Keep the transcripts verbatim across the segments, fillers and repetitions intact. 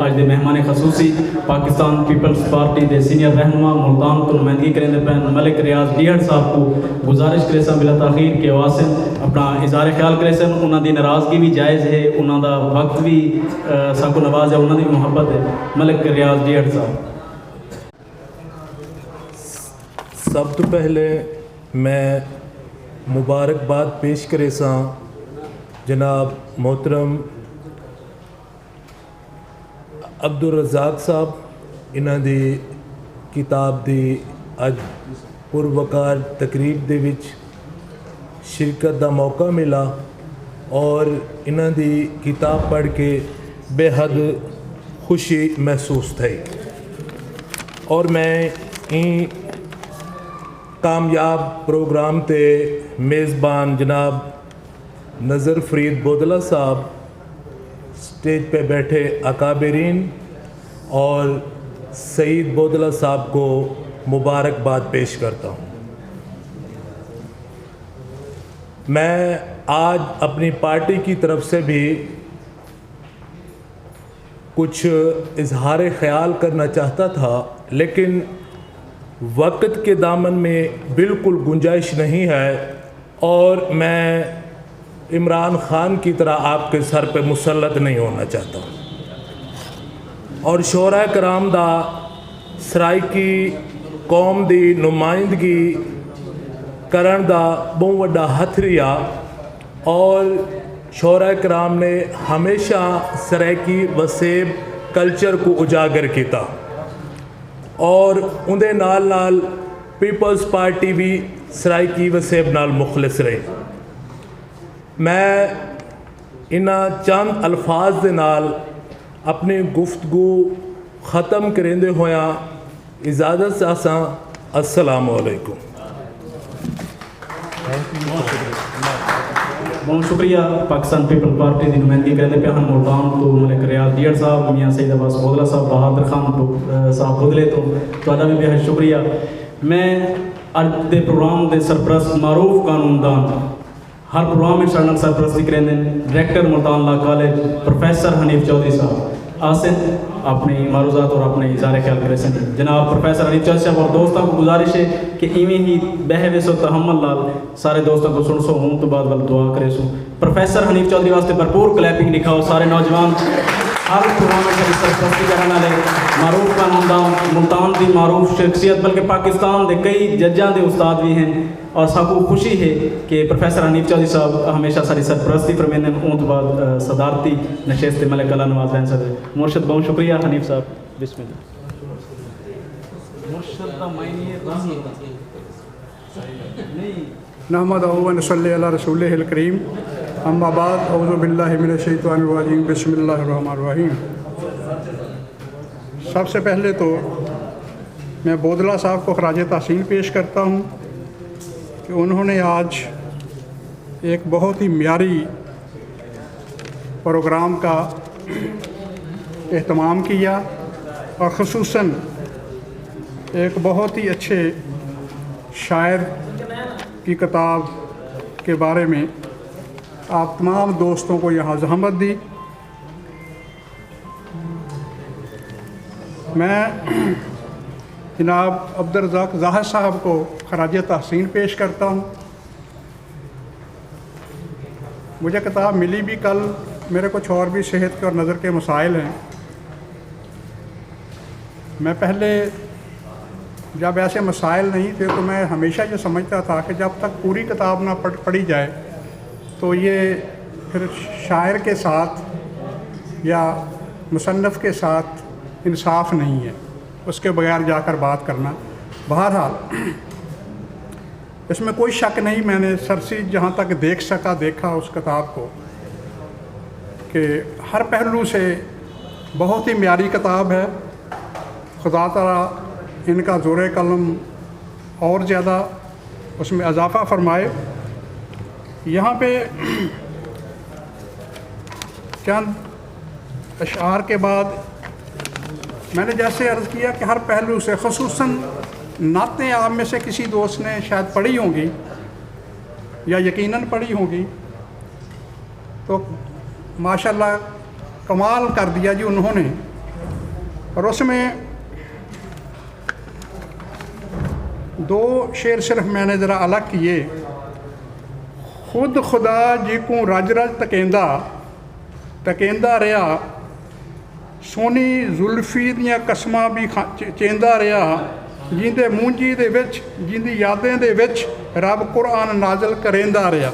اڄ دے مہمان خصوصی پاکستان پیپلز پارٹی دے سینئر رہنما ملتان توں نمائندگی کریندے پئن ملک ریاض ڈیہڑ صاحب کوں گزارش کریساں بلا تاخیر کہ او آسن، اپݨا اظہار خیال کریسن۔ انہاں دی ناراضگی وی جائز ہے، انہاں دا وقت وی، آ، ساکوں نواز ہے، انہاں دی وی محبت ہے۔ ملک ریاض ڈیہڑ صاحب۔ سب توں پہلے میں مبارکباد پیش کریساں جناب محترم عبدالرزاق صاحب، انہاں دی کتاب دی اڄ پروقار تقریب دے وچ شرکت دا موقع ملا اور انہاں دی کتاب پڑھ کے بے حد خوشی محسوس تھئی اور میں ایں کامیاب پروگرام تے میزبان جناب نذر فرید بودلہ صاحب، سٹیج پہ بیٹھے اکابرین اور سعید بودلہ صاحب کو مبارکباد پیش کرتا ہوں۔ میں آج اپنی پارٹی کی طرف سے بھی کچھ اظہار خیال کرنا چاہتا تھا، لیکن وقت کے دامن میں بالکل گنجائش نہیں ہے اور میں عمران خان کی طرح آپ کے سر پہ مسلط نہیں ہونا چاہتا۔ اور شعراء کرام دا سرائیکی قوم دی نمائندگی کرݨ دا ٻہوں وݙا ہتھ رہیا اور شعراء کرام نے ہمیشہ سرائیکی وسیب، کلچر کوں اجاگر کیتا اور اوندے نال نال پیپلز پارٹی وی سرائیکی وسیب نال مخلص رہی۔ میں انہاں چند الفاظ دے نال اپݨی گفتگو ختم کریندے ہویاں اجازت چاہساں۔ السلام علیکم۔ بہت شکریہ۔ پاکستان پیپلز پارٹی دی نمائندگی کریندے پئے ہن ملتان توں ملک ریاض ڈیہڑ صاحب، میاں سعید عباس بودلہ صاحب، بہادر خان، آ، صاحب بودلے توں تہاݙا وی بے حد شکریہ۔ میں اڄ دے پروگرام دے سرپرست معروف قانون دان، ہر پروگرام وچ ساݙے نال سرپرستی کریندن، ڈائریکٹر ملتان لا کالج پروفیسر حنیف چوہدری صاحب آسن اپݨی معروضات اور اپݨے اظہار خیال کریسن۔ جناب پروفیسر حنیف چوہدری صاحب اور دوستاں کوں گزارش ہے کہ ایویں ہی بہہ ویسو تحمل نال سارے دوستاں کوں سݨسو، ہوں توں بعد ول دعا کریسوں۔ پروفیسر حنیف چوہدری واسطے بھرپور کلیپنگ ݙکھاؤ سارے نوجوان۔ ہر پروگرام وچ ساݙی سرپرستی کرݨ والے معروف قانون دان، ملتان دی معروف شخصیت بلکہ پاکستان دے کئی ججاں دے استاد وی ہن۔ اور ساکوں خوشی ہے کہ پروفیسر حنیف چوہدری صاحب ہمیشہ ساݙی سرپرستی فرمیندن۔ اوں توں بعد، آ، صدارتی نشست تے ملک اللہ نواز بہن صاحب۔ مرشد بہت شکریہ حنیف صاحب، بسم اللہ۔ مرشد دا معنی ہے راہنما۔ نہیں۔ نحمدہ و نصلی علی رسولہ الکریم، اما بعد، اعوذ باللہ من الشیطان الرجیم، بسم اللہ الرحمن الرحیم۔ سب سے پہلے تو میں بودلہ صاحب کو خراج تحسین پیش کرتا ہوں کہ انہوں نے آج ایک بہت ہی معیاری پروگرام کا اہتمام کیا اور خصوصاً ایک بہت ہی اچھے شاعر کی کتاب کے بارے میں آپ تمام دوستوں کو یہاں زحمت دی۔ میں جناب عبدالرزاق زاہد صاحب کو خراج تحسین پیش کرتا ہوں۔ مجھے کتاب ملی بھی کل، میرے کچھ اور بھی صحت کے اور نظر کے مسائل ہیں۔ میں پہلے جب ایسے مسائل نہیں تھے تو میں ہمیشہ یہ سمجھتا تھا کہ جب تک پوری کتاب نہ پڑھ پڑھی جائے تو یہ پھر شاعر کے ساتھ یا مصنف کے ساتھ انصاف نہیں ہے، اس کے بغیر جا کر بات کرنا۔ بہرحال، اس میں کوئی شک نہیں، میں نے سرسی جہاں تک دیکھ سکا دیکھا اس کتاب کو کہ ہر پہلو سے بہت ہی معیاری کتاب ہے۔ خدا تعالیٰ ان کا زور قلم اور زیادہ اس میں اضافہ فرمائے۔ یہاں پہ چند اشعار کے بعد میں نے جیسے عرض کیا کہ ہر پہلو سے، خصوصاً نعتیں آپ میں سے کسی دوست نے شاید پڑھی ہوں گی یا یقیناً پڑھی ہوں گی، تو ماشاء اللہ کمال کر دیا جی انہوں نے۔ اور اس میں دو شعر صرف میں نے ذرا الگ کیے۔ خود خدا جیکوں رج رج تکیندا، تکیندا رہیا، سونی زلفی دیاں قسماں بھی کھا-، چ-، چیندا رہیا، جیندے مونجھی دے وچ، جیندی یادیں دے وچ رب قرآن نازل کریندا رہیا۔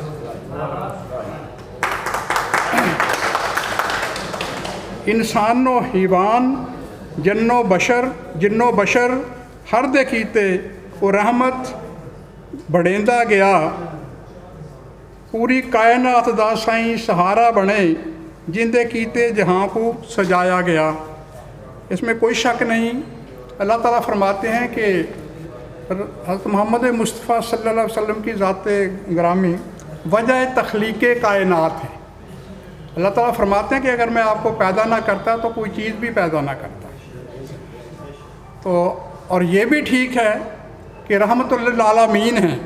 انسان و حیوان، جن و بشر، جن و بشر، ہر دے کیتے او رحمت بݨیندا ڳیا۔ پوری کائنات دا سائیں سہارا بݨے، جیندے کیتے جہاں کوں سجایا ڳیا۔ اس میں کوئی شک نہیں، اللہ تعالیٰ فرماتے ہیں کہ حضرت محمد مصطفیٰ صلی اللہ علیہ وسلم کی ذات گرامی وجہ تخلیق کائنات ہے۔ اللہ تعالیٰ فرماتے ہیں کہ اگر میں آپ کو پیدا نہ کرتا تو کوئی چیز بھی پیدا نہ کرتا۔ تو اور یہ بھی ٹھیک ہے کہ رحمت للعالمین ہیں۔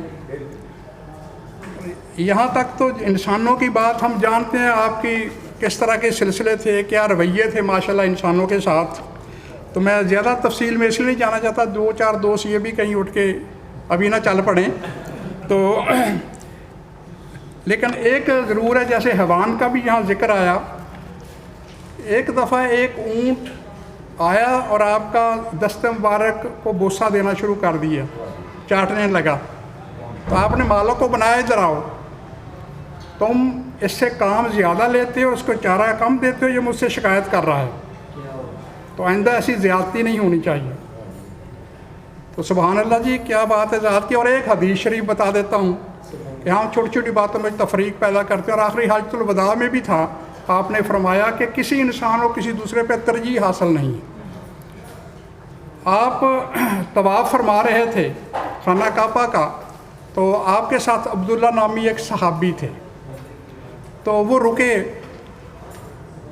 یہاں تک تو انسانوں کی بات ہم جانتے ہیں، آپ کی کس طرح کے سلسلے تھے، کیا رویے تھے ماشاءاللہ انسانوں کے ساتھ۔ تو میں زیادہ تفصیل میں اس لیے نہیں جانا چاہتا، دو چار دوست یہ بھی کہیں اٹھ کے ابھی نہ چل پڑیں۔ تو لیکن ایک ضرور ہے، جیسے حیوان کا بھی یہاں ذکر آیا، ایک دفعہ ایک اونٹ آیا اور آپ کا دست مبارک کو بوسہ دینا شروع کر دیا، چاٹنے لگا۔ تو آپ نے مالک کو بنایا، "ادھر آؤ، تم اس سے کام زیادہ لیتے ہو اور اس کو چارہ کم دیتے ہو، یہ مجھ سے شکایت کر رہا ہے، تو آئندہ ایسی زیادتی نہیں ہونی چاہیے۔" تو سبحان اللہ جی، کیا بات ہے ذات کی۔ اور ایک حدیث شریف بتا دیتا ہوں کہ ہم چھوٹی چھوٹی باتوں میں تفریق پیدا کرتے ہیں، اور آخری حجۃ الوداع میں بھی تھا، آپ نے فرمایا کہ کسی انسان کو کسی دوسرے پہ ترجیح حاصل نہیں۔ آپ طواف فرما رہے تھے خانہ کعبہ کا، تو آپ کے ساتھ عبداللہ نامی ایک صحابی تھے، تو وہ رکے،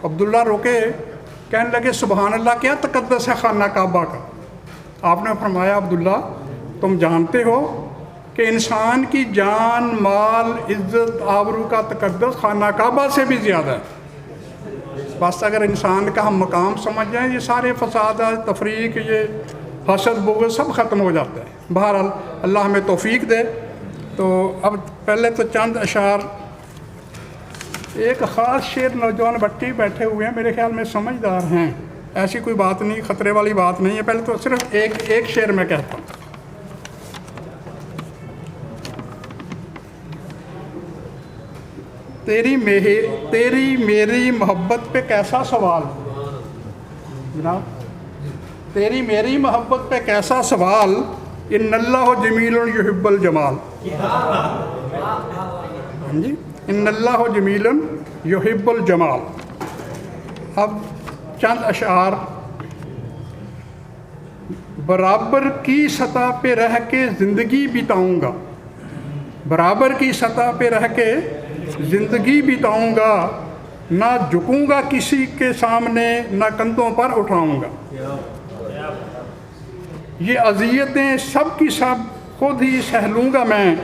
عبداللہ رکے، کہنے لگے، "سبحان اللہ، کیا تقدس ہے خانہ کعبہ کا۔" آپ نے فرمایا، "عبداللہ، تم جانتے ہو کہ انسان کی جان، مال، عزت، آبرو کا تقدس خانہ کعبہ سے بھی زیادہ ہے۔" بس اگر انسان کا ہم مقام سمجھ جائیں، یہ سارے فساد، تفریق، یہ حسد، بغض سب ختم ہو جاتا ہے۔ بہرحال، اللہ ہمیں توفیق دے۔ تو اب پہلے تو چند اشعار، ایک خاص شعر، نوجوان بچے ہی بیٹھے ہوئے ہیں، میرے خیال میں سمجھدار ہیں، ایسی کوئی بات نہیں، خطرے والی بات نہیں ہے۔ پہلے تو صرف ایک، ایک شعر میں کہتا ہوں۔ تیری میہ-، تیری میری محبت پہ کیسا سوال، جناب، تیری میری محبت پہ کیسا سوال، ان اللہ جمیل یحب الجمال۔ ہاں جی، ان اللہ جمیل یحب الجمال۔ اب چند اشعار۔ برابر کی سطح پہ رہ کے زندگی بتاؤں گا، برابر کی سطح پہ رہ کے زندگی بتاؤں گا، نہ جھکوں گا کسی کے سامنے، نہ کندھوں پر اٹھاؤں گا۔ یہ اذیتیں سب کی سب خود ہی سہہ لوں گا میں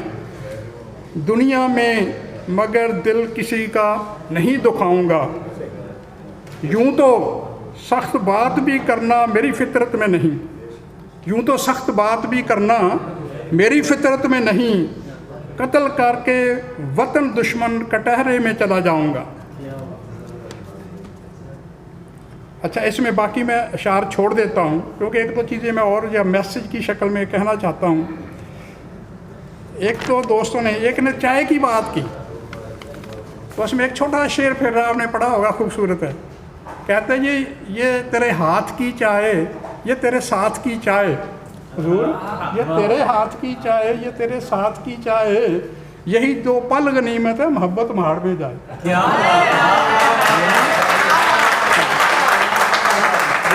دنیا میں، مگر دل کسی کا نہیں دکھاؤں گا۔ یوں تو سخت بات بھی کرنا میری فطرت میں نہیں، یوں تو سخت بات بھی کرنا میری فطرت میں نہیں، قتل کر کے وطن دشمن کٹہرے میں چلا جاؤں گا۔ اچھا، اس میں باقی میں اشعار چھوڑ دیتا ہوں، کیونکہ ایک دو چیزیں میں اور یا میسج کی شکل میں کہنا چاہتا ہوں۔ ایک تو دوستوں نے، ایک نے چائے کی بات کی، تو اس میں ایک چھوٹا شعر پھر رہا، آپ نے پڑھا ہوگا، خوبصورت ہے۔ کہتے ہیں، "یہ، یہ تیرے ہاتھ کی چائے، یہ تیرے ساتھ کی چائے۔" حضور، یہ تیرے ہاتھ کی چائے، یہ تیرے ساتھ کی چائے، یہی دو پل غنیمت ہے، محبت مہاڑ میں جائے۔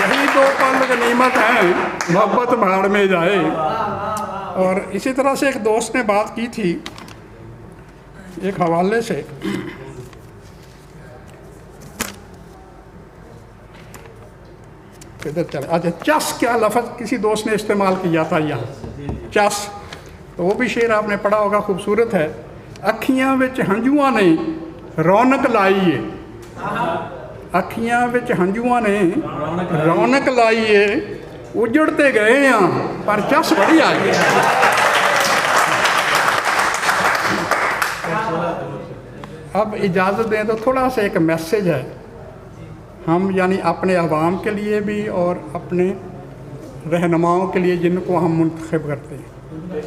یہی دو پل غنیمت ہیں، محبت مہاڑ میں جائے۔ اور اسی طرح سے ایک دوست نے بات کی تھی ایک حوالے سے، ادھر چلے۔ اچھا، چس کیا لفظ کسی دوست نے استعمال کیا تھا یہاں، چس، تو وہ بھی شعر آپ نے پڑھا ہوگا، خوبصورت ہے۔ اکھیاں وچ ہنجواں نے رونق لائی ہے، اکھیاں وچ ہنجواں نے رونق لائی اے، اجڑ تے گئے آں پر چس بڑی آئی اے۔ اب اجازت دیں تو تھوڑا سا ایک میسج ہے، ہم یعنی اپنے عوام کے لیے بھی اور اپنے رہنماؤں کے لیے جن کو ہم منتخب کرتے ہیں۔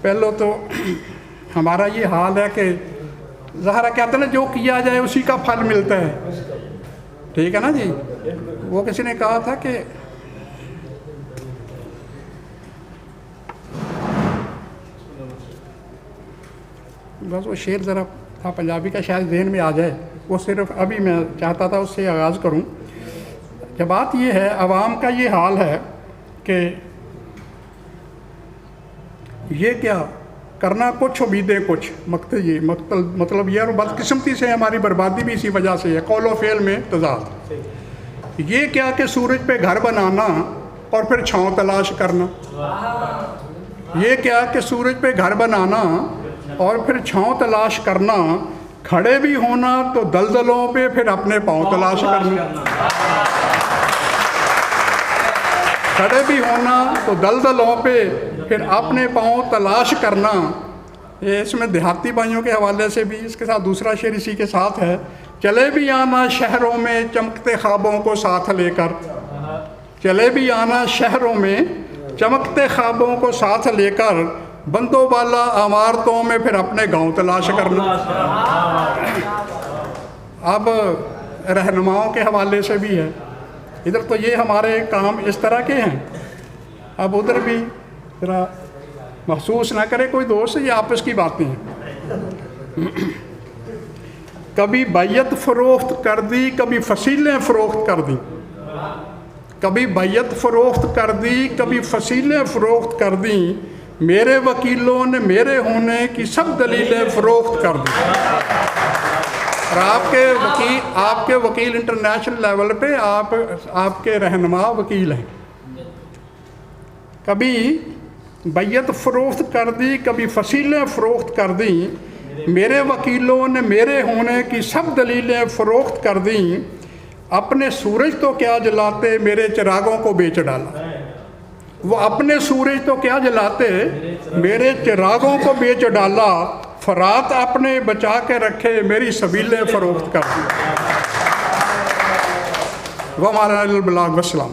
پہلو تو ہمارا یہ حال ہے کہ ظاہر ہے کہتے ہیں جو کیا جائے اسی کا پھل ملتا ہے، ٹھیک ہے نا جی؟ وہ کسی نے کہا تھا کہ بس وہ شعر ذرا تھا پنجابی کا، شاید ذہن میں آ جائے، وہ صرف ابھی میں چاہتا تھا اس سے آغاز کروں۔ جب بات یہ ہے، عوام کا یہ حال ہے کہ یہ کیا کرنا کچھ، امیدیں کچھ، مقت-، یہ مقتل-، مطلب یہ، اور بدقسمتی سے ہماری بربادی بھی اسی وجہ سے ہے، قول و فعل میں تضاد۔ یہ کیا کہ سورج پہ گھر بنانا اور پھر چھاؤں تلاش کرنا، یہ کیا کہ سورج پہ گھر بنانا اور پھر چھاؤں تلاش کرنا، کھڑے بھی ہونا تو دلدلوں پہ پھر اپنے پاؤں تلاش کرنا، کھڑے بھی ہونا تو دلدلوں پہ پھر اپنے پاؤں تلاش کرنا۔ یہ اس میں دیہاتی بھائیوں کے حوالے سے بھی، اس کے ساتھ دوسرا شعر اسی کے ساتھ ہے، چلے بھی آنا شہروں میں چمکتے خوابوں کو ساتھ لے کر، چلے بھی آنا شہروں میں چمکتے خوابوں کو ساتھ لے کر، بندوں والا عمارتوں میں پھر اپنے گاؤں تلاش کرنا۔ اب رہنماؤں کے حوالے سے بھی ہے، ادھر تو یہ ہمارے کام اس طرح کے ہیں، اب ادھر بھی ذرا محسوس نہ کرے کوئی دوست، یہ آپس کی باتیں ہیں۔ کبھی بیعت فروخت کر دی، کبھی فصیلیں فروخت کر دیں، کبھی بیعت فروخت کر دی، کبھی فصیلیں فروخت کر دیں، میرے وکیلوں نے میرے ہونے کی سب دلیلیں فروخت کر دیں۔ اور آپ کے وکیل، آپ کے وکیل انٹرنیشنل لیول پہ آپ، آپ کے رہنما وکیل ہیں۔ کبھی بیعت فروخت کر دی، کبھی فصیلیں فروخت کر دیں، میرے وکیلوں نے میرے ہونے کی سب دلیلیں فروخت کر دیں۔ اپنے سورج تو کیا جلاتے، میرے چراغوں کو بیچ ڈالا۔ وہ اپنے سورج تو کیا جلاتے، میرے چراغوں کو بیچ ڈالا۔ فرات اپنے بچا کے رکھے، میری سبیلیں فروخت کر دی۔ وما علینا الا البلاغ۔ والسلام۔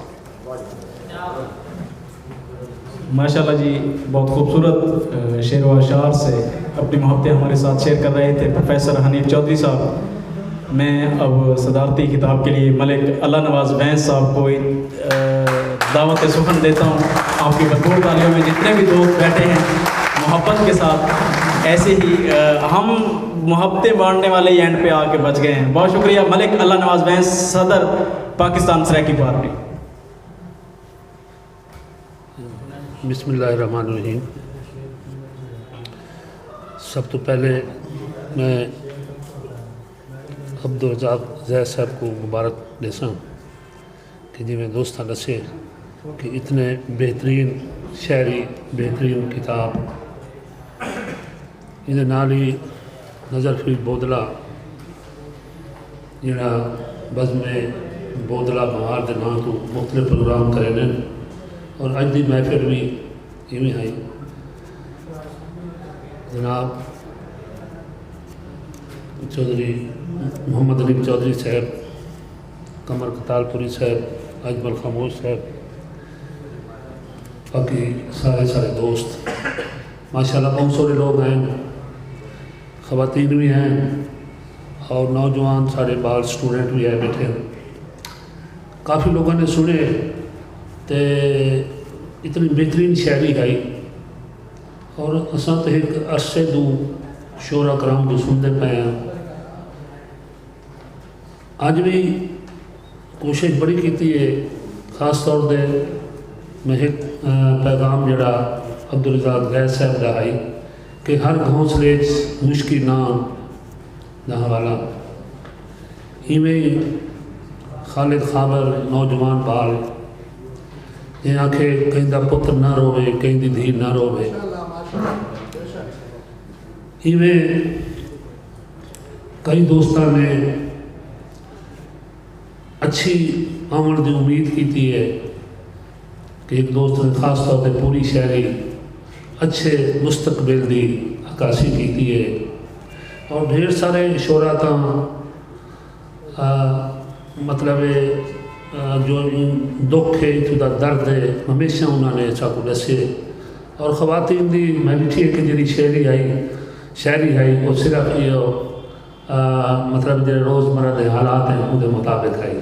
ماشاءاللہ جی، بہت خوبصورت، آ، شعر و اشعار سے اپنی محبتیں ہمارے ساتھ شیئر کر رہے تھے پروفیسر حنیف چوہدری صاحب۔ میں اب صدارتی خطاب کے لیے ملک اللہ نواز وینس صاحب کو، آ، دعوت سخن دیتا ہوں۔ آپ کی بھرپور تالیوں میں جتنے بھی دوست بیٹھے ہیں، محبت کے ساتھ ایسے ہی، آ، ہم محبتیں بانٹنے والے ہی اینڈ پہ آ کے بچ گئے ہیں۔ بہت شکریہ ملک اللہ نواز وینس، صدر پاکستان سرائیکی پارٹی۔ بسم اللہ الرحمن الرحیم۔ سب توں پہلے میں عبدالرزاق زید صاحب کوں مبارک ݙیساں کہ جیویں دوستاں ݙسے کہ اتنے بہترین شاعری، بہترین کتاب، ایندے نال ہی نظر فرید بودلا جیڑھا بزم بودلا بہار دے ناں توں مختلف پروگرام کریندن، اور اڄ دی محفل وی ایویں ہئی۔ جناب چوہدری محمد حنیف چوہدری صاحب، قمر قتال پوری صاحب، اجمل خاموش صاحب، باقی سارے سارے دوست، ماشاءاللہ ٻہوں سوہݨے لوگ ہین، خواتین وی ہین اور نوجوان سارے ٻال اسٹوڈنٹ وی آئے ٻیٹھے ہن۔ کافی لوگاں نے سݨے تے اتنی بہترین شاعری ہئی، اور اساں تے ہک عرصے توں شعراء کرام کوں سݨدے پئے ہاں۔ اڄ وی کوشش بڑی کیتی ہے، خاص طور تے میں ہک پیغام جیڑھا عبدالرزاق زید صاحب دا ہئی کہ ہر گھونسلے اچ مشکی ناں دا حوالہ، ایویں ہی خالد خابر نوجوان ٻال جیں آکھے کہیں دا پتر نہ رووے، کہیں دی دھی نہ رووے، ایویں کئی دوستاں نے اچھی آوݨ دی امید کیتی ہے کہ ہک دوست نے خاص طور تے پوری شہری اچھے مستقبل دی عکاسی کیتی ہے۔ اور ڈھیر سارے شعرا تاں آ، مطلب ہے، آ، جو دکھ ہے، اتھوں دا درد ہے، ہمیشہ انہاں نے ساکوں ݙسے۔ اور خواتین دی میں ݙٹھی ہے کہ جیڑھی شعری ہئی، شاعری ہئی، وہ صرف یہ، آ، مطلب جیڑھے روزمرہ دے حالات ہیں، اودے مطابق ہئی۔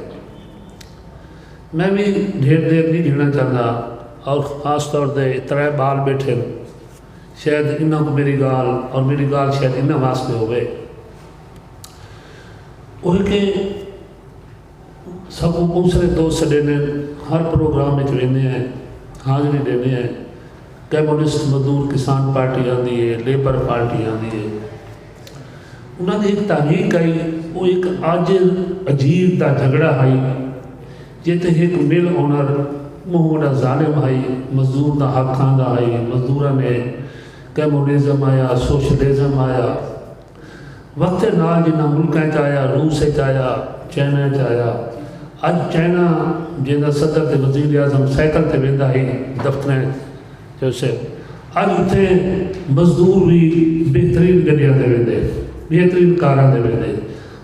میں بھی ڈھیر دیر نہیں گھننا چاہندا، اور خاص طور تے ترے ٻال ٻیٹھے، شاید انہاں کو میری ڳالھ، اور میری ڳالھ شاید انہاں واسطے ہووے۔ وہ کہ ساکوں بہت سارے دوست سݙیندے ہن، ہر پروگرام وچ ویندے ہیں، حاضری ݙیندے ہیں۔ کمیونسٹ مزدور کسان پارٹی آندی ہے، لیبر پارٹی آندی ہے۔ انہاں دی ہک تحریک آئی، وہ ایک عاجز عجیب دا جھگڑا ہئی، جے تے ہک مل اونر منہ وݙا ظالم ہئی، مزدور دا حق کھاندا ہئی، مزدوراں نے کمیونزم آیا، سوشلزم آیا۔ وقت نال جنہاں ملکاں چ آیا، روس چ آیا، چائنا چ آیا۔ اڄ چائنا جیندا صدر تے وزیر اعظم سائیکل تے ویندا ہئی دفتریں چ، اسے اڄ اتھے مزدور وی بہترین گڈیاں تے ویندے، بہترین کاراں تے ویندے۔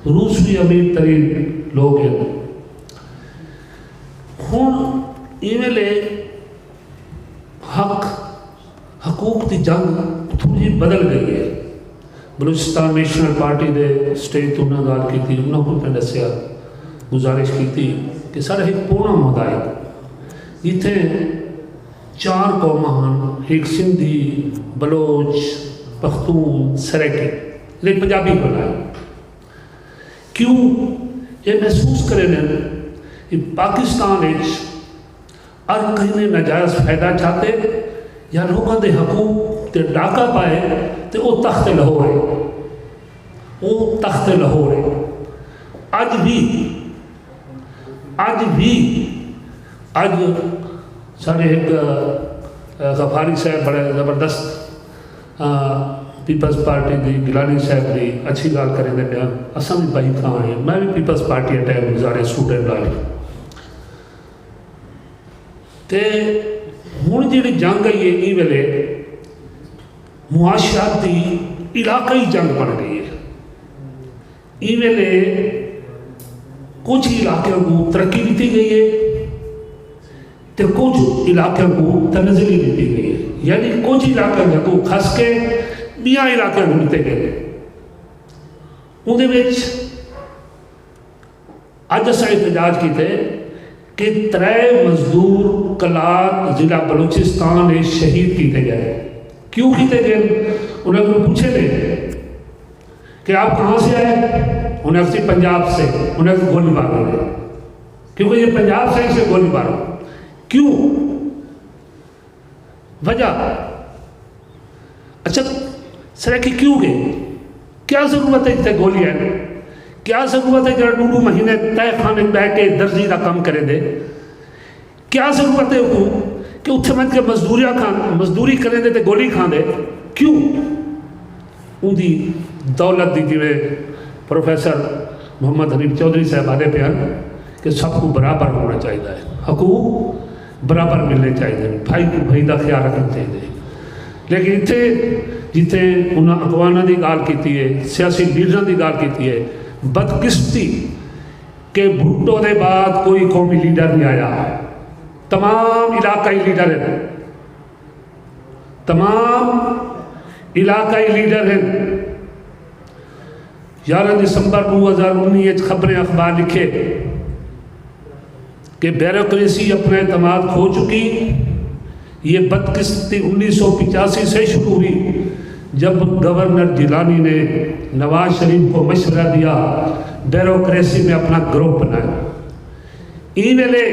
روس وی امیر ترین لوگ ہن۔ ہݨ ایویں لے حق، حقوق دی جنگ تھوڑی جی بدل گئی ہے۔ بلوچستان نیشنل پارٹی دے سٹیج تو انہاں ڳالھ کیتی، انہاں کوں میں ݙسیا، گزارش کیتی کہ ساݙا ہک پونا مدائی جتھے چار قوماں ہن، ہک سندھی، بلوچ، پختون، سرائیکی، لیکن پنجابی بنائے۔ کیوں؟ یہ محسوس کرے نے کہ پاکستان وچ ہر کہیں نے ناجائز فائدہ چاتے یا لوگوں دے حقوق تے ڈاکہ پائے تے او تخت لاہور ہے۔ او تخت لاہور ہے۔ اج بھی، اج بھی، اج ساڈے ایک، آ، غفاری صاحب بڑے زبردست، آ، پیپلز پارٹی دی، گیلانی صاحب دی اچھی گال کریں دے پیا۔ اساں بھی بھائی تھا ہیں، میں بھی پیپلز پارٹی ٹائم گزارے اسٹوڈنٹ لائف۔ تے ہݨ جیڑھی جنگ آئی ہے، ایں ویلے معاشیات دی علاقائی جنگ بݨ ڳئی ہے۔ ایں ویلے کجھ علاقیاں کوں ترقی ݙتی ڳئی ہے تے کجھ علاقیاں کوں تنزلی ݙتی ڳئی ہے، یعنی کجھ علاقیاں دے حقوق کھس کے ٻیاں علاقیاں کوں ݙتے ڳئے۔ اوندے وچ اڄ اساں احتجاج کیتے کہ ترے مزدور قلات ضلع بلوچستان اچ شہید کیتے ڳئے۔ کیوں کیتے ڳئے؟ انہاں کوں پچھے نے کہ آپ کہاں سے آئے؟ انہاں آکھیا پنجاب سے۔ انہاں کوں گولی مار ݙتے، کیونکہ یہ پنجاب سے، اسے گولی مارو۔ کیوں؟ وجہ؟ اچھا، سرائیکی کیوں ڳئے؟ کیا ضرورت ہے اتھے گولی ہے؟ کیا ضرورت ہے جڑا ݙو ݙو مہینے تہہ خانے بہ کے درزی دا کم کرے دے؟ کیا ضرورت ہے کو کہ اتھے ونڄ کے مزدوریاں کھان، مزدوری کریں دے تے گولی کھان دے؟ کیوں؟ اوندی دولت دی، جویں پروفیسر محمد حنیف چوہدری صاحب آدھے پئے ہن کہ سب کوں برابر ہونا چاہیدا ہے، حقوق برابر ملنے چاہیدے ہن، بھائی کوں بھائی دا خیال رکھنا چاہیدا ہے۔ لیکن اتھے جتھے انہاں اقواماں دی ڳالھ کیتی ہے، سیاسی لیڈراں دی ڳالھ کیتی ہے، بدقسمتی کہ بھٹو دے بعد کوئی قومی لیڈر نہیں آیا، تمام علاقائی لیڈر ہیں۔ تمام علاقائی لیڈر ہن۔ یارہ دسمبر ݙو ہزار انیس اچ خبریں اخبار لکھے کہ بیوروکریسی اپنا اعتماد کھو چکی۔ یہ بدقسمتی انیس سو پچاسی سے شروع ہوئی، جب گورنر جیلانی نے نواز شریف کو مشورہ دیا، بیوروکریسی میں اپنا گروپ بنائے۔ ایں ویلے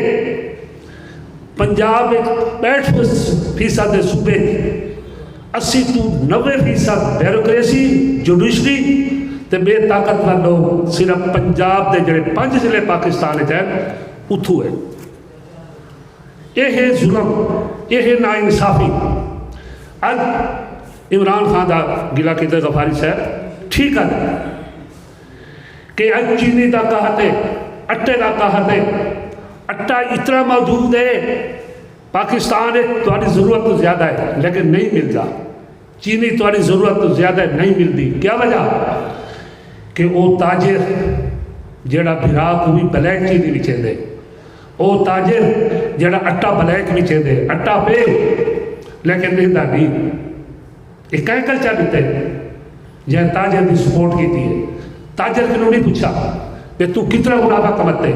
پنجاب وچ پینہٹھ فیصد دے صوبے، اسی توں نوے فیصد بیوروکریسی، جوڈیشری تے ٻئے طاقتور لوگ صرف پنجاب دے جڑے پنج ضلع پاکستان وچ ہن، اتھوں ہے۔ اے ہے ظلم، اے ہے ناانصافی۔ اڄ عمران خان دا گلہ کیتے غفاری صاحب، ٹھیک ہے کہ اڄ چینی دا قحط ہے، اٹے دا قحط ہے۔ اٹا اتنا موجود ہے، پاکستان وچ تہاݙی ضرورت توں زیادہ ہے لیکن نہیں ملدا۔ چینی تہاݙی ضرورت توں زیادہ نہیں ملدی۔ کیا وجہ؟ کہ او تاجر جیڑھا بھرا کوں وی بلیک چینی وچیندے، او تاجر جیڑھا اٹا بلیک وچیندے، اٹا پے لیکن ݙیندا نہیں۔ اے کہیں کلچر ݙتے جیں تاجر دی سپورٹ کیتی ہے؟ تاجر کنوں نہیں پچھا کہ توں کتنا منافع کماتے،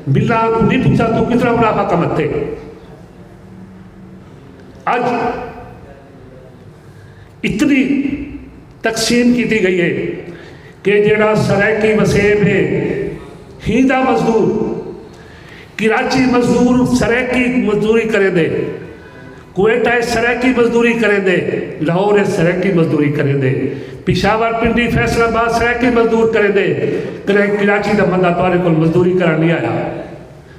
ملاں کوں نہیں پچھا توں کتنا منافع کماتے۔ اڄ اتنی تقسیم کیتی ڳئی ہے کہ جیڑھا سرائیکی وسیب ہے، ہیندا مزدور، کراچی مزدور سرائیکی مزدوری کریندے، کوئٹہ سرائیکی مزدوری کریندے، لاہور سرائیکی مزدوری کریندے، پشاور، پنڈی، فیصل آباد سرائیکی مزدور کریندے، کݙاہیں کراچی دا بندہ تہاݙے کول مزدوری کرݨ نہیں آیا۔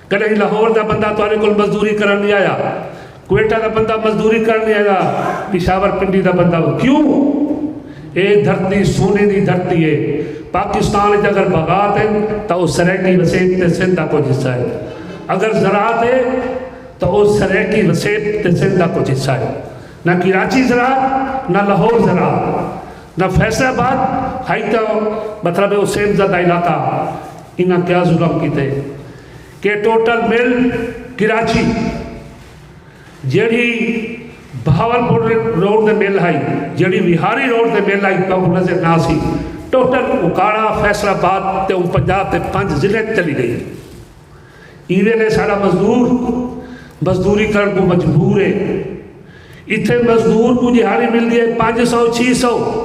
کݙاہیں لاہور دا بندہ تہاݙے کول مزدوری کرݨ نہیں آیا، کوئٹہ دا بندہ مزدوری کرݨ نہیں آیا، پشاور پنڈی دا بندہ۔ کیوں؟ اے دھرتی سونے دی دھرتی ہے۔ پاکستان وچ اگر باغات ہن تاں او سرائیکی وسیب تے سندھ دا کجھ حصہ ہے، اگر زراعت ہے تاں او سرائیکی وسیب تے سندھ دا کجھ حصہ ہے۔ نہ کراچی زراعت، نہ لاہور زراعت، نہ فیصل آباد، ہئی تاں مطلب ہے او سندھ دا علاقہ۔ انہاں کیا ظلم کیتے کہ ٹوٹل مل کراچی، جیڑھی بہاولپور روڈ تے مل ہئی، جیڑھی وہاری روڈ تے مل ہئی، تہاکوں نظر نہ سی، ٹوٹل اوکاڑا، فیصل آباد تے اوں پنجاب دے پنج ضلع چلی ڳئی۔ ایں ویلے ساݙا مزدور مزدوری کرݨ کوں مجبور ہے۔ اتھے مزدور کوں ݙیہاڑی ملدی ہے پنج سو، چھی سو۔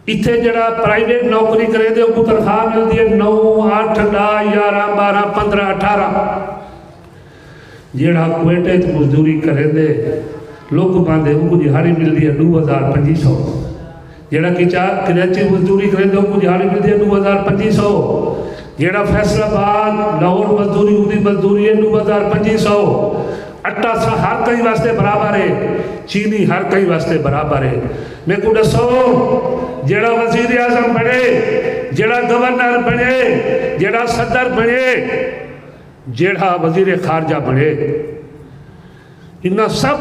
اتھے جیڑھا پرائیویٹ نوکری کریندے، اوکوں تنخواہ ملدی ہے نو، اٹھ، ݙاہ، یارہاں، ٻارہاں، پندرہ، اٹھارہ۔ جیڑھا کوئٹے وچ مزدوری کریندے، لوک پاندے، اوکوں ݙیہاڑی ملدی ہے ݙو ہزار پنجی سو۔ جیڑھا کچا-، کراچی مزدوری کریندے، اوکوں ݙیہاڑی ملدی ہے ݙو ہزار پنجی سو۔ جیڑھا فیصل آباد، لاہور مزدوری، اوندی مزدوری ہے ݙو ہزار پنجی سو۔ اٹا سا ہر کہیں واسطے برابر ہے، چینی ہر کہیں واسطے برابر ہے۔ میکوں ݙسو، جیڑھا وزیر اعظم بݨے، جیڑھا گورنر بݨے، جیڑھا صدر بݨے، جیڑھا وزیر خارجہ بݨے، انہاں سب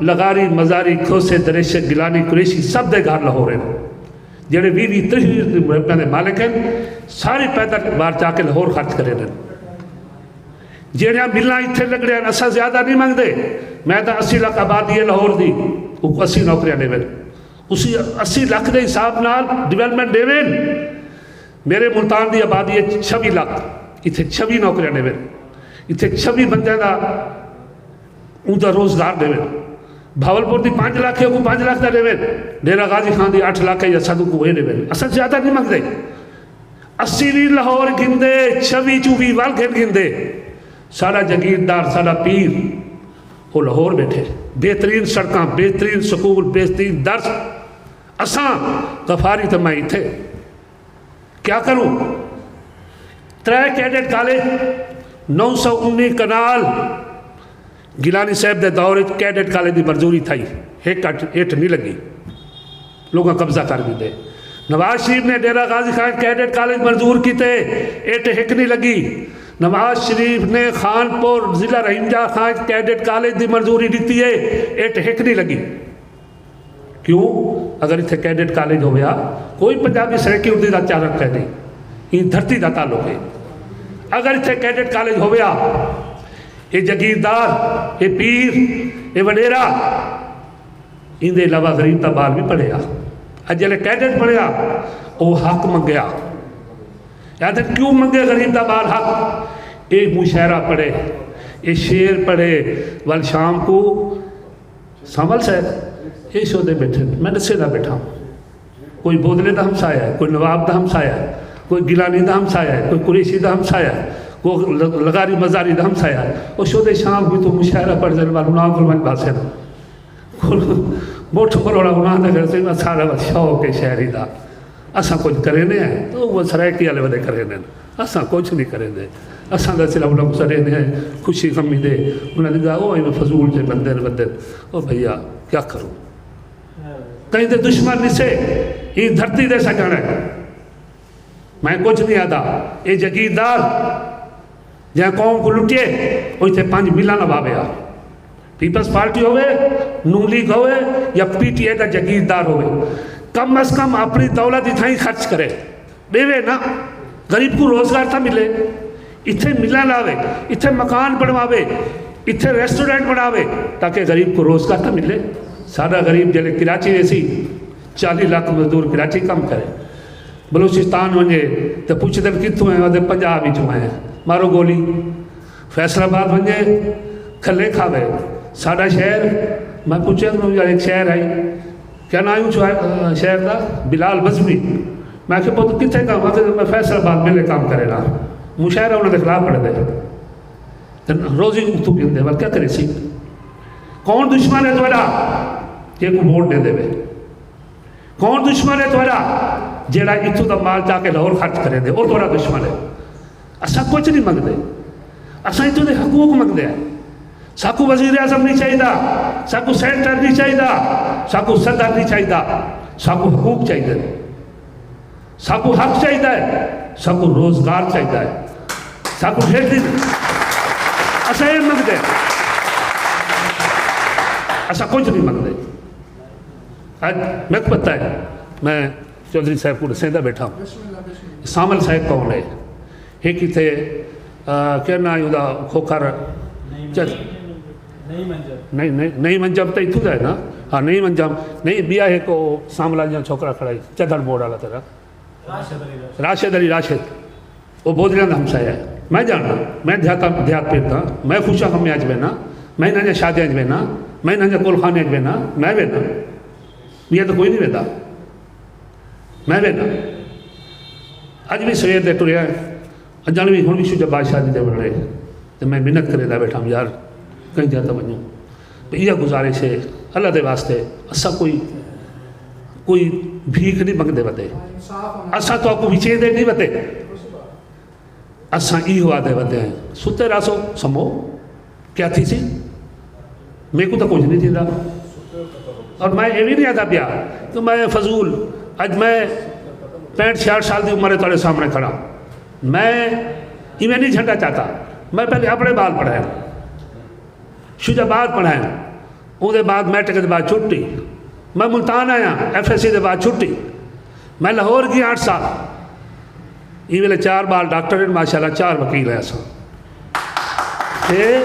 لغاری، مزاری، کھوسے، دریشے، گیلانی، قریشی سب دے گھر لاہور ہن۔ جیڑھے ویہہ ویہہ، تریہہ تریہہ روپیاں دے مالک ہن، ساری پیداوار چا کے لاہور خرچ کریندن۔ جیڑھیاں ملاں اتھے لڳڑیاں ہن، اساں زیادہ نہیں منگدے۔ میں تاں اسی لکھ آبادی ہے لاہور دی، اوکوں اسی نوکریاں ݙیون۔ اسی، اسی لکھ دے حساب نال ڈیولپمنٹ ݙیون۔ میرے ملتان دی آبادی ہے چھوی لکھ، اتھے چھوی نوکریاں ݙیون، اتھے چھوی بندیاں دا اوندا روزگار ݙیون۔ بھاولپور دی پنج لکھ ہے، اوکوں پنج لکھ دا ݙیون۔ ڈیرہ غازی خان دی اٹھ لکھ ہے یا سدوں کوں اے ݙیون۔ اساں زیادہ نہیں منگدے۔ اسی وی لاہور گھندے، چھوی چوں وی ول گھن گھندے۔ ساݙا جاگیردار، ساݙا پیر، او لاہور ٻیٹھے۔ بہترین سڑکاں، بہترین سکول، بہترین درس۔ اساں غفاری تے میں اتھے۔ کیا کروں؟ ترے کیڈٹ کالج، نو سو انی کنال، گیلانی صاحب دے دور وچ کیڈٹ کالج دی منظوری تھئی، ہک اٹ-، اٹ نہیں لڳی، لوکاں قبضہ کر گھدے۔ نواز شریف نے ڈیرہ غازی خان کیڈٹ کالج منظور کیتے، اٹ ہک نہیں لڳی۔ نواز شریف نے خان پور ضلع رحیم جان خان کیڈٹ کالج دی منظوری ݙتی ہے، اٹ ہک نہیں لڳی۔ کیوں؟ اگر اتھے کیڈٹ کالج ہویا، کوئی پنجابی سرائیکی اردو دا چارن کائنی، ایں دھرتی دا تعلق ہے۔ اگر اتھے کیڈٹ کالج ہویا، اے جاگیردار، اے پیر، اے وݙیرا، ایندے علاوہ غریب دا ٻال وی پڑھیا۔ اڄ جیلے کیڈٹ پڑھیا، او حق منگیا۔ آہدن کیوں منگے غریب دا ٻال حق؟ اے مشاعرہ پڑھے، اے شعر پڑھے، ول شام کوں سانول صاحب، اے شودے ٻیٹھن، میں ݙسیندا ٻیٹھا۔ کوئی بودلے دا ہمسایہ ہے، کوئی نواب دا ہمسایہ ہے، کوئی گیلانی دا ہمسایہ ہے، کوئی قریشی دا ہمسایہ ہے، کوئی ل-، لغاری مزاری دا ہمسایہ ہے۔ او شودے شام کوں تاں مشاعرہ پڑھدن، ول انہاں کول ونڄ ٻہسن۔ مٹھ مروڑا انہاں دے گھر تے، سارا شوق ہے شاعری دا۔ اساں کجھ کریندے ہیں، تاں او سرائیکی والے ودے کریندے ہیں۔ اساں کجھ نہیں کریندے۔ اساں تاں صرف انہاں کوں سݙیندے ہیں، خوشی غمی دے، انہاں دی ڳالھ، او ایویں فضول جے بندے نے ودے۔ او بھیا، کیا کروں؟ کہیں دے دشمن نسے، ایں دھرتی دے سڄݨ ہے۔ میں کجھ نی آہدا، اے جگیردار جیں قوم کوں لٹیے، او اتھے پنج ملاں لواوے آ۔ پیپلز پارٹی ہووے، نون لیگ ہووے یا پی ٹی آئی دا جگیردار ہووے، کم از کم اپݨی دولت اتھائیں خرچ کرے، ݙیوے نا، غریب کوں روزگار تاں ملے۔ اتھے ملاں لاوے، اتھے مکان بݨواوے، اتھے ریسٹورنٹ بݨاوے، تاکہ غریب کوں روزگار تاں ملے۔ ساݙا غریب جیلے کراچی ویسی، چالیہہ لکھ مزدور کراچی کم کرے، بلوچستان ونڄے تے پچھدن کتھوں آئے؟ آہدے پنجاب وچوں آئے۔ مارو گولی۔ فیصل آباد ونڄے، کھلے کھاوے۔ ساݙا شہر، میں پچھیا توں یار، ہک شہر ہے، کیا ناں ہے اوں شہر دا؟ بلال بزمی۔ میں آکھیا پتر کتھے کم؟ آہدے میں فیصل آباد ملے کم کرینداں۔ مشاعرہ انہاں دے خلاف پڑھدے تے روزی اتھوں گھندے، ول کیا کریسی؟ کون دشمن ہے تہاݙا جیکوں ووٹ ݙیندے پئے؟ کون دشمن ہے تہاݙا جیڑھا اتھوں دا مال چا کے لاہور خرچ کریندے؟ او تہاݙا دشمن ہے۔ اساں کجھ نی منگدے، اساں اتھوں دے حقوق منگدے ہیں۔ ساکوں وزیر اعظم نی چاہیدا، ساکوں سینیٹر نی چاہیدا، ساکوں صدر نی چاہیدا، ساکوں حقوق چاہیدے۔ ساکوں حق چاہیدا ہے، ساکوں روزگار چاہیدا ہے، ساکوں ڈھیر دی، اساں اے منگدے ہیں۔ اساں کجھ نی منگدے۔ اڄ میکوں پتہ ہے، میں چوہدری صاحب کوں ݙسیندا ٻیٹھا ہاں۔ سانول صاحب کون ہے؟ ہک اتھے، آ، کیا ناں ہے اوندا؟ کھوکھر، نعیم، چ-، نعیم انجم۔ نعیم، نعیم، نعیم انجم تاں اتھوں دا ہے نا؟ ہاں، نعیم انجم۔ نعیم، ٻیا ہک او سانولا جیہاں چھوکرا کھڑا ہے، چدھڑ موڑ والا تیرا۔ راشد علی راشد۔ راشد علی راشد۔ او بودریاں دا ہمسایہ ہے۔ میں ڄاݨداں، میں دیہاتا، دیہات پھردا، میں خوشیاں غمیاں اچ وینداں، میں انہاں دیاں شادیاں اچ وینداں، میں انہاں دیاں کلخانیاں اچ وینداں، میں وینداں۔ ٻیا تاں کوئی نی ویندا۔ میں وینداں۔ اڄ وی سویر دے ٹریا، اڄݨ وی، ہݨ وی شجاع بادشاہ جی دے ونڄݨے۔ تے میں منت کریندا ٻیٹھا ہم یار، کہیں جاہ تاں ونڄوں۔ تے ایہا گزارش ہے، اللہ دے واسطے، اساں کوئی، کوئی بھیک نی منگدے ودے۔ اساں تہاکوں وچیندے نی ودے۔ اساں ایہو آہدے ودے ہیں، ستے رہسو، سمو۔ کیا تھیسی؟ میکوں تاں کجھ نی تھیندا۔ اور میں اے وی نی آہدا پیا کہ میں فضول، اڄ میں پینہٹھ چھیاہٹھ سال دی عمر ہے، تہاݙے سامݨے کھڑا۔ میں ایویں نی جھنڈا چاتا۔ میں پہلے اپݨے ٻال پڑھائن، شجاع آباد پڑھائن، اوندے بعد میٹرک دے بعد چھٹی، میں ملتان آیا، ایف ایس سی دے بعد چھٹی، میں لاہور ڳیا اٹھ سال۔ ایں ویلے چار ٻال ڈاکٹر ہن، ماشاءاللہ چار وکیل ہیں اساں۔ تے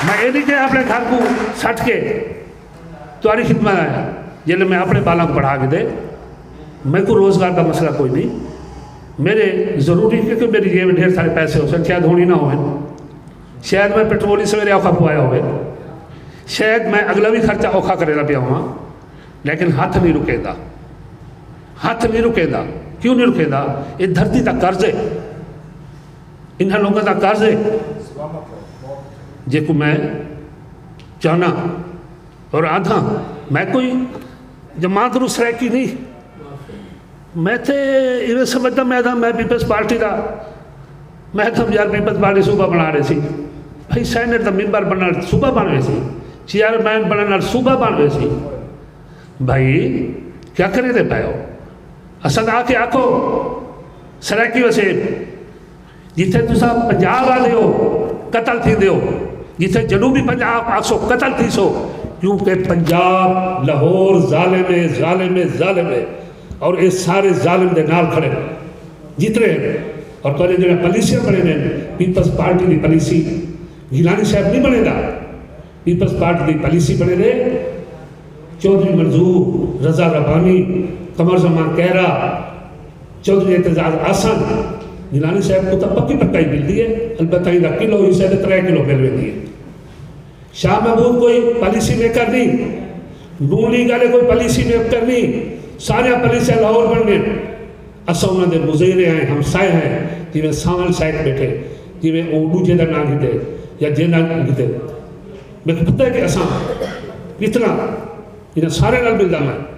میں اے نی کہ اپݨے گھر کوں سٹ کے تہاݙی خدمت آیا، جیلے میں اپݨے ٻالاں کوں پڑھا گھدے، میکوں روزگار دا مسئلہ کوئی نی۔ میݙے ضروری، کیونکہ میݙی جیب ڈھیر سارے پیسے ہوسن، شاید ہݨ ہی نہ ہوون، شاید میں پٹرول ہی سویرے اوکھا پوایا ہووے، شاید میں اڳلا وی خرچہ اوکھا کریندا پیا ہواں، لیکن ہتھ نی رکیندا۔ ہتھ نی رکیندا۔ کیوں نی رکیندا؟ اے دھرتی دا قرض ہے، انہاں لوکاں دا قرض ہے، جیکوں میں چاہنا اور آہداں۔ میں کوئی جماعت نوں سرائیکی نی، میں تے ایویں سمجھدا، میں آہداں میں پیپلز پارٹی دا، میں آہداں یار پیپلز پارٹی صوبہ بݨا ݙیسی، بھئی سینیٹ دا ممبر بݨݨ نال صوبہ بݨ ویسی، چیئرمین بݨݨ نال صوبہ بݨ ویسی۔ بھائی، کیا کریندے پئے ہو؟ اساں دا آ کے آکھو، سرائیکی وسیب، جتھے تساں پنجاب آہدے ہو، قتل تھیندے ہو، جتھے جنوبی پنجاب آکھسو، قتل تھیسو، کیونکہ پنجاب، لاہور ظالم ہے، ظالم ہے، ظالم ہے، اور اے سارے ظالم دے نال کھڑے جتنے ہیں۔ اور تہاݙے جیڑھے پالیسیاں بݨیندے ہیں، پیپلز پارٹی دی پالیسی، گیلانی صاحب نی بݨیندا۔ پیپلز پارٹی دی پالیسی بݨیندے، چوہدری منظور، رضا ربانی، قمر زمان کہرا، چوہدری اعتزاز احسن، گیلانی صاحب کوں تاں پکی پکائی ملدی ہے، البتہ ایندا کلو حصہ تے ترے کلو مل ویندی ہے۔ شاہ محمود کوئی پالیسی میکر نی، نون لیگ والے کوئی پالیسی میکر نی، ساریاں پالیسیاں لاہور بݨدین۔ اساں انہاں دے مظہر ہیں، ہمسائے ہیں، جیویں سانول صاحب ٻیٹھے، جیویں او ݙوجھے دا ناں گھدے یا جیندا گھدے۔ میکوں پتہ ہے کہ اساں کتنا انہاں سارے نال ملدا میں،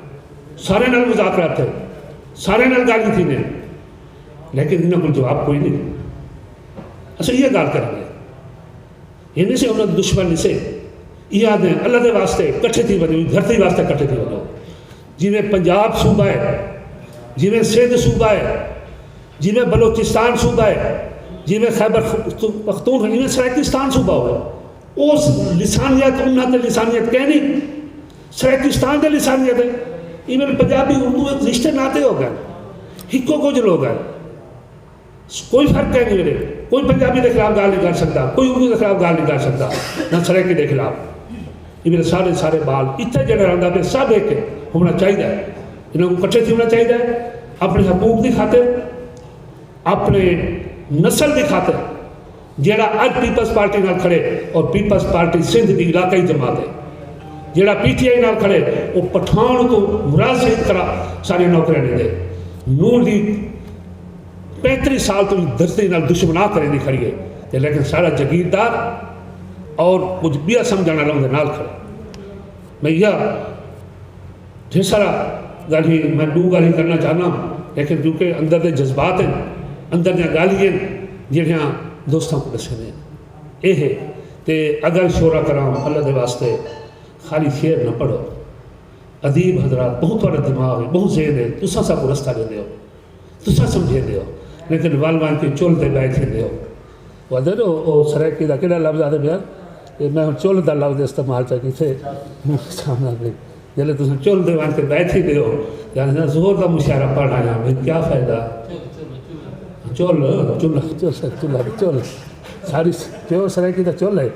سارے نال مذاکرات ہے، سارے نال ڳالھ تھیندے ہیں، لیکن انہاں کول جواب کوئی نی۔ اساں ایہا ڳالھ کرݨی ہے۔ اے نی سے انہاں دے دشمن نی سے۔ اے آہدے ہیں، اللہ دے واسطے کٹھے تھی ونڄو، دھرتی واسطے کٹھے تھی ونڄو۔ جیویں پنجاب صوبہ ہے، جیویں سندھ صوبہ ہے، جیویں بلوچستان صوبہ ہے، جیویں خیبر پختونخوا، ایویں سرائیکستان صوبہ ہوئے۔ اس لسانیت، انہاں تے لسانیت کہنی، سرائیکستان دے لسانیت ہے۔ ایون پنجابی اردو ایک رشتے ناطے ہو گئے، ہکو کچھ لوگ ہیں، کوئی فرق ہے نہیں میرے۔ کوئی پنجابی کے خلاف گال نہیں کر سکتا، کوئی اردو کے خلاف گال نہیں کر سکتا، نہ سرائیکی کے خلاف۔ یہ میرے سارے سارے بال اتنے جڑے رہتا پہ سب ایک ہونا چاہیے، انہوں کو کٹھے تھی ہونا چاہیے، اپنے حقوق کی خاطر، اپنے نسل دی خاطر۔ جیڑا اج پیپلز پارٹی نال کھڑے، اور پیپلز پارٹی سندھ دی علاقائی جماعت ہے، جیڑا پی ٹی آئی نال کھڑے، وہ پٹھان کو مراد شہید کرا سارے نوکریاں نے دے۔ نون دی پینتری سال تو دھرتی نال دشمنا کرے دی کھڑی ہے، تے لیکن سارا جگیردار اور کچھ بیا سمجھانا لوگ نال کھڑے۔ میں یہ ڈھیر سارا گالھی، میں ڈو گالھی کرنا چاہنا، لیکن کیونکہ اندر دے جذبات ہیں، اندر دیاں گالھی ہیں، جڑیاں دوستاں کو دسے نے۔ اے ہے تے اگر شورا کرام اللہ دے واسطے خالی شعر نہ پڑھو، ادیب حضرات بہت بڑا دماغ ہے، بہت ذہن ہے، تساں سب کو رستہ دے دیو، تساں سمجھے دیو، لیکن ول ون کے چل دے بیٹھے دیو۔ وہ دے دو، او سرائیکی دا کیڑا لفظ آدھے پیا؟ تے میں ہن چل دا لفظ استعمال چا کیتے۔ سامنے بھی۔ جلے تساں چل دے وان تے بیٹھی دے ہو، یعنی نہ زور دا مشاعرہ پڑھ آیا، بھئی کیا فائدہ؟ چل، چل، چل، چل، چل۔ ساری پیور سرائیکی دا چل ہے۔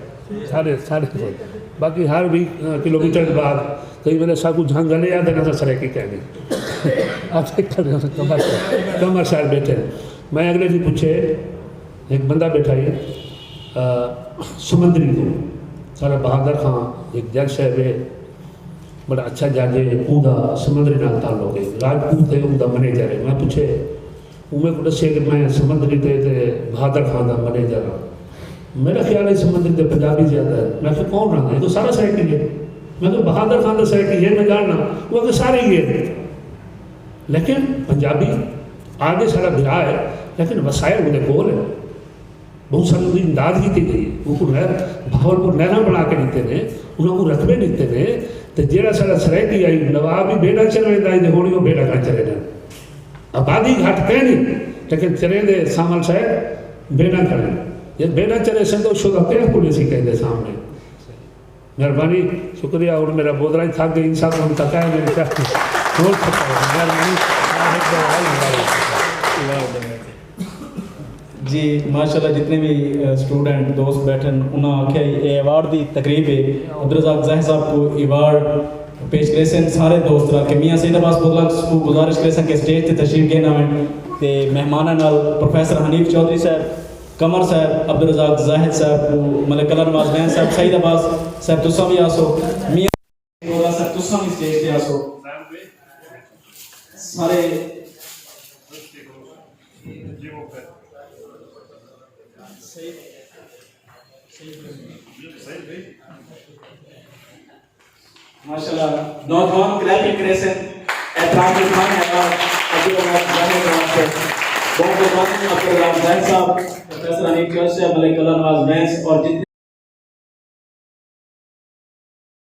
سارے، سارے چل۔ باقی ہر بھی، آ، کلومیٹر بعد کئی ویلے ساکو جھنگ لے آدھے نہ سرائیکی کہنی۔ آدھے کمر، کمر شاید بیٹھے۔ میں اگلے دی پوچھے، ایک بندہ بیٹھا ہے، آ، سمندری کو، سارا بہادر خان، ایک جج صاحب ہے، بڑا اچھا جج ہے، اوندا سمندری نال تعلق ہے، راجپوت ہے، اوندا منیجر ہے۔ میں پوچھے، اوں میکوں ڈسے کہ میں سمندری تے، تے بہادر خان دا منیجر ہاں۔ میرا خیال ہے سمندری تے پنجابی زیادہ ہے۔ میں کہ کون رہندا ہے؟ تو سارا سرائیکی ہے۔ میں کہ بہادر خان دا سرائیکی ہے، میں جاننا، وہ کہ سارے ہی ہے۔ لیکن پنجابی آگے سارا بھرا ہے، لیکن وسائل اندے کول ہے۔ بہت ساری اندی امداد کیتی گئی، ان کو نہر، بہاول پور نہراں بنا کے دیتے نے، انہاں کو رقبے دیتے نے۔ تے جیڑا سارا سرائیکی آئی، نواب بھی بیڑا چلے دا، تے ہونی وہ بیڑا کر چلے دا۔ آبادی گھٹ کہیں نہیں، لیکن چلے دے سامل صاحب بیڑا کھڑے۔ یہ بیڑا چلے سن تو شودا پہ پولیس ہی کہیں دے سامنے۔ مہربانی، شکریہ۔ ہن میرا بودرا ہی تھک گئی، انسان ہن تھکا ہے، میرے خیال ہن تھکا ہے۔ مہربانی۔ جی ماشاءاللہ، جتنے بھی اسٹوڈنٹ دوست بیٹھن، انہاں آکھیا اے ایوارڈ دی تقریب ہے۔ عبدالرزاق زاہد صاحب کو ایوارڈ پیش کریسن۔ سارے دوست رل کے میاں سید عباس بودرا کو گزارش کریسن کہ اسٹیج تے تشریف گھن آون تے مہماناں نال پروفیسر حنیف چوہدری صاحب، قمر صاحب، عبدالرزاق زاہد صاحب کو، ملک اللہ نواز وین صاحب، سعید عباس صاحب تساں وی آسو، میاں بودرا صاحب تساں وی اسٹیج تے آسو۔ سارے ماشاءاللہ، نوجوان کلیپنگ کریسن۔ احترام کے خان ہے عبدالرزاق زاہد صاحب۔ بہت مہربانی عبدالرزاق زاہد صاحب، پروفیسر حنیف چوہدری صاحب، ملک اللہ نواز وینس اور جتنے